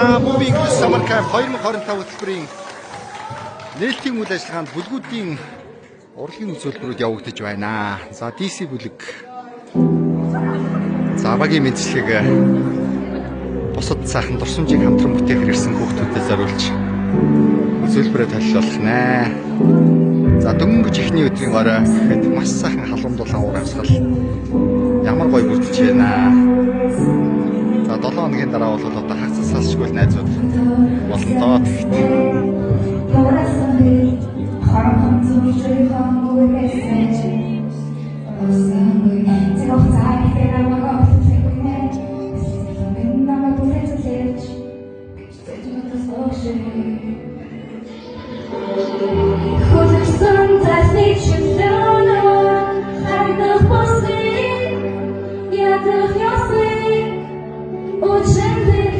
Movie English Summer Camp 2025 хөтөлбөрийн нээлтийн үйл ажиллагаанд бүлгүүдийн урлагийн үзүүлбэрүүд явагдаж байна. За, DC бүлэг. За, багийн мэндчилгээг бусад сайхан дурсамжийг хамтран бүтээхээр ирсэн хүүхдүүдэд зориулж үзүүлбэрээ толилуулах нэ. За, дөнгөж эхний өдрийн орой гэхэд маш сайхан халуун дулаан уур амьсгал ямар гоё бүрдэж байна. За, 7 хоногийн дараа бол одоо хагас салшгүй найзууд болно доо тэгэхэд. Хөлөрсөн цасны чөлөөнө харагдах босыг ядах ёсыг Учралыг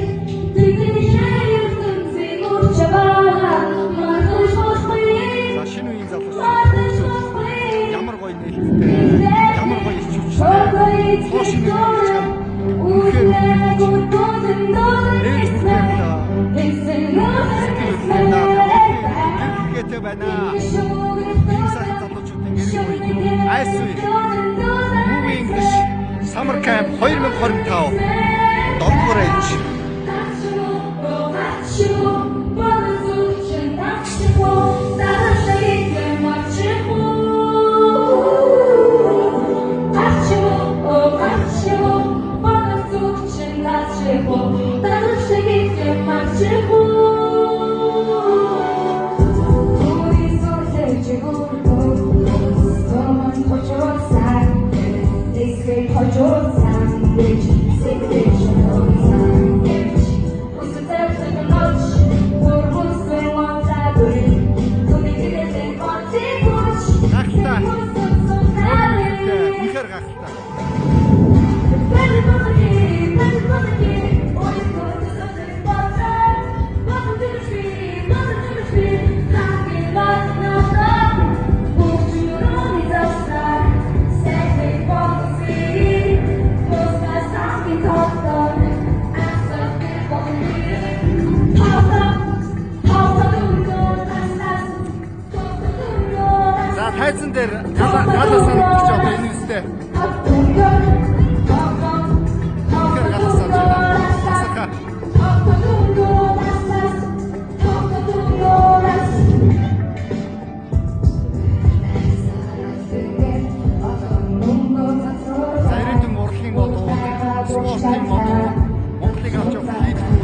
тэдний ертөнцийн урчваа мартаж болохгүй. За, шинэ үеийн залуучууд Мартаж болохгүй. ямар гоё нээлттэй, ямар гоё эрч хүчтэй. Хоош нэг юм үнэхээр нээлт хүртээх байна. Ийм сайхан залуучуудын эрен үе, айс үе. Movie English Summer Camp 2025 7 дугаар ээлж. Гайхалтай. Үнэхээр гайхалтай. За, тайзан дээр гала гала санагдчих одоо энэ үстэй. Үнэхээр гала санаж байна. Тасархай. За, ирээдүйн урлагийн одууд, спортын одууд, Монголыг авч явах лидерүүд,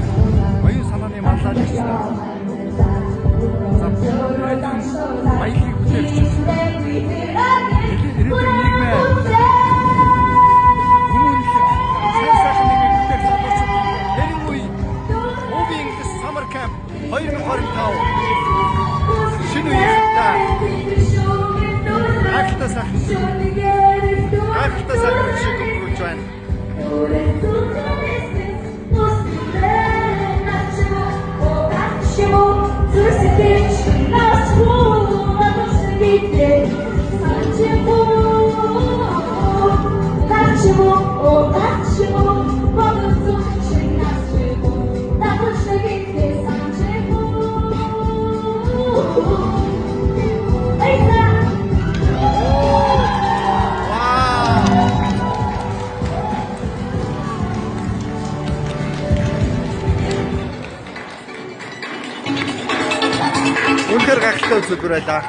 оюун санааны манлайлагч нар. За, ирээдүйн баялагийг бүтээгчид. Ирээдүйн нийгмээ хүмүүнлэг сайн сайхан нийгмийг бүтээх залуучууд эрен үе Movie English Summer Camp 2025 шинэ үеийнхэнтэй гайхалтай сайхан гайхалтай сайхан шиг өнгөрүүлж байна. Вау! Үнэхээр гайхалтай үзүүлбэр байлаа.